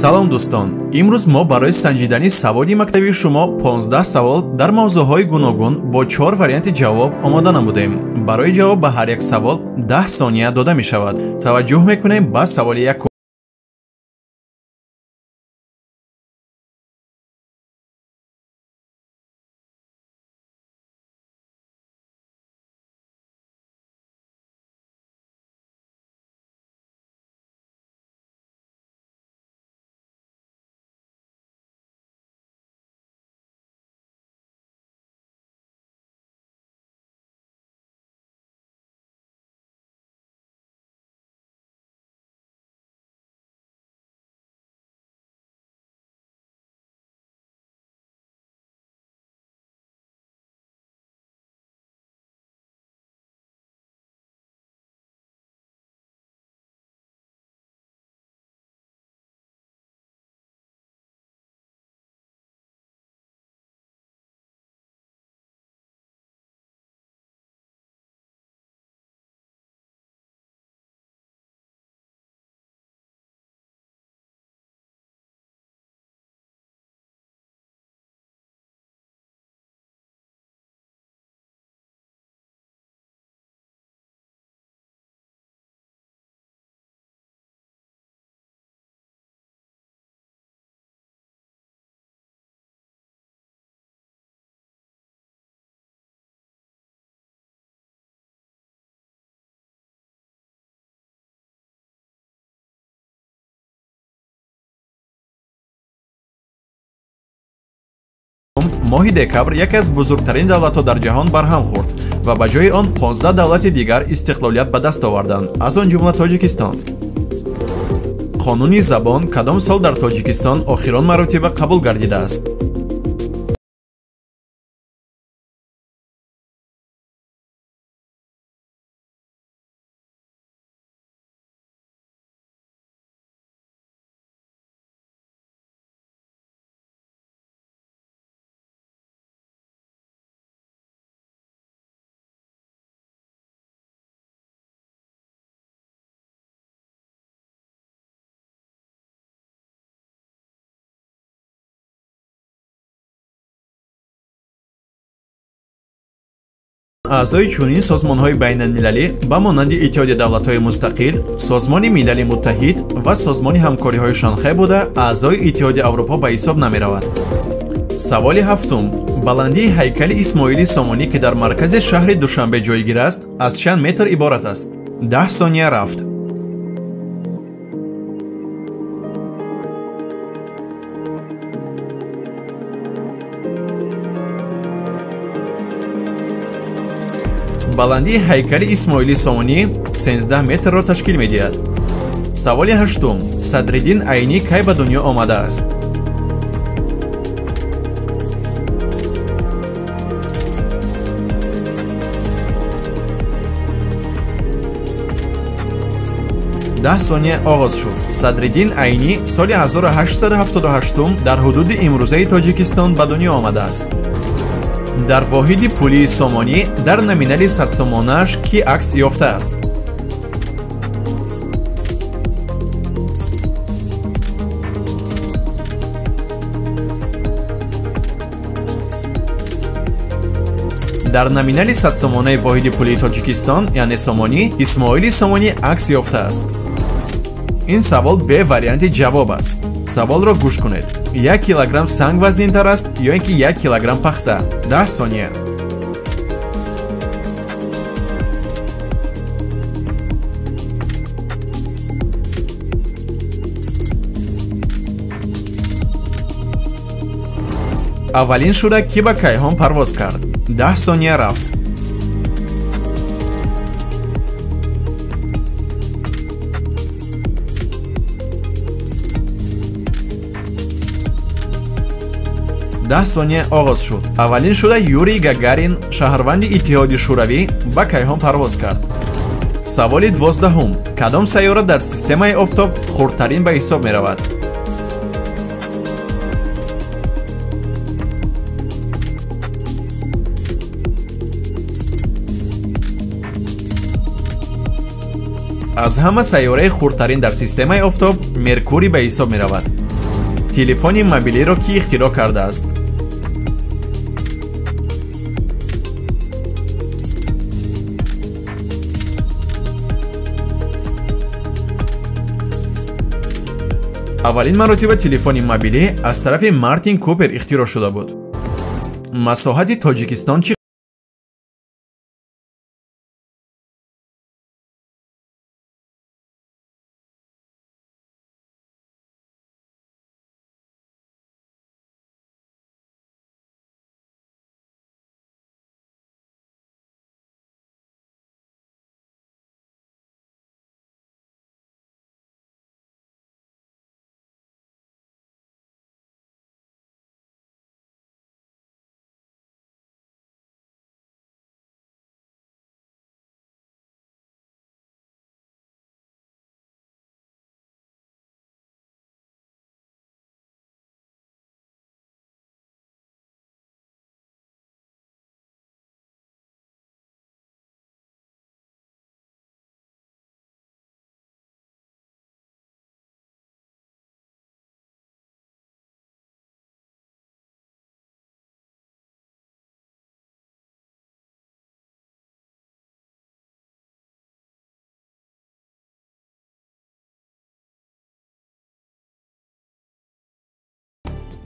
Салом дӯстон, имрӯз мо барои санҷидани саводи мактабии шумо 15 савол дар мавзӯъҳои гуногун бо 4 варианти ҷавоб омода намудем. Барои ҷавоб ба ҳар як савол 10 сония дода мешавад. Таваҷҷӯҳ мекунем ба саволи якум. Моҳи декабр яке аз бузургтарин давлатҳо дар ҷаҳон барҳам хӯрд ва ба ҷои он 15 давлати дигар истиқлолият ба даст оварданд, аз он ҷумла Тоҷикистон. Қонуни забон кадом сол дар Тоҷикистон охирон маротиба қабул гардидааст? Аъзои чунин созмонҳои байналмилалӣ ба монанди Иттиҳоди давлатҳои мустақил, Созмони Милали Муттаҳид ва Созмони ҳамкориҳои Шанхай буда, аъзои Иттиҳоди Аврупо ба ҳисоб намеравад. Саволи ҳафтум. Баландии ҳайкали Исмоили Сомонӣ, ки дар маркази шаҳри Душанбе ҷойгир аст, аз чанд метр иборат аст? 10 сония рафт. Баландии ҳайкали Исмоили Сомонӣ 13 метрро ташкил медиҳад. Саволи ҳаштум. Садриддин Айнӣ кай ба дунё омадааст? 10 сония оғоз шуд. Садриддин Айнӣ соли 1878 дар ҳудуди имрӯзаи Тоҷикистон ба дунё омадааст. Дар воҳиди пулии сомонӣ дар номинали садсомонааш кӣ акс ёфтааст? Дар номинали садсомонаи воҳиди пулии Тоҷикистон, яъне сомонӣ, Исмоили Сомонӣ акс ёфтааст. Ин савол бе варианти ҷавоб аст. Саволро гӯш кунед. 1 килограмм санг вазнинтар аст ё ин ки 1 килограмм пахта? 10 сония. Аввалин шуда кӣ ба кайҳон парвоз кард? 10 сония рафт. 10 сония оғоз шуд. Аввалин шуда Юрий Гагарин, шаҳрванди Иттиҳоди Шӯравӣ, ба кайҳон парвоз кард. Саволи 12. Кадом сайёра дар системаи офтоб хурдтарин ба ҳисоб меравад? Аз ҳама сайёраи хурдтарин дар системаи офтоб Меркурий ба ҳисоб меравад. Телефони мобилиро кӣ ихтироъ кардааст? Аввалин маротиба телефони мобилӣ аз тарафи Мартин Купер ихтироъ шуда буд. Масоҳати Тоҷикистон чӣ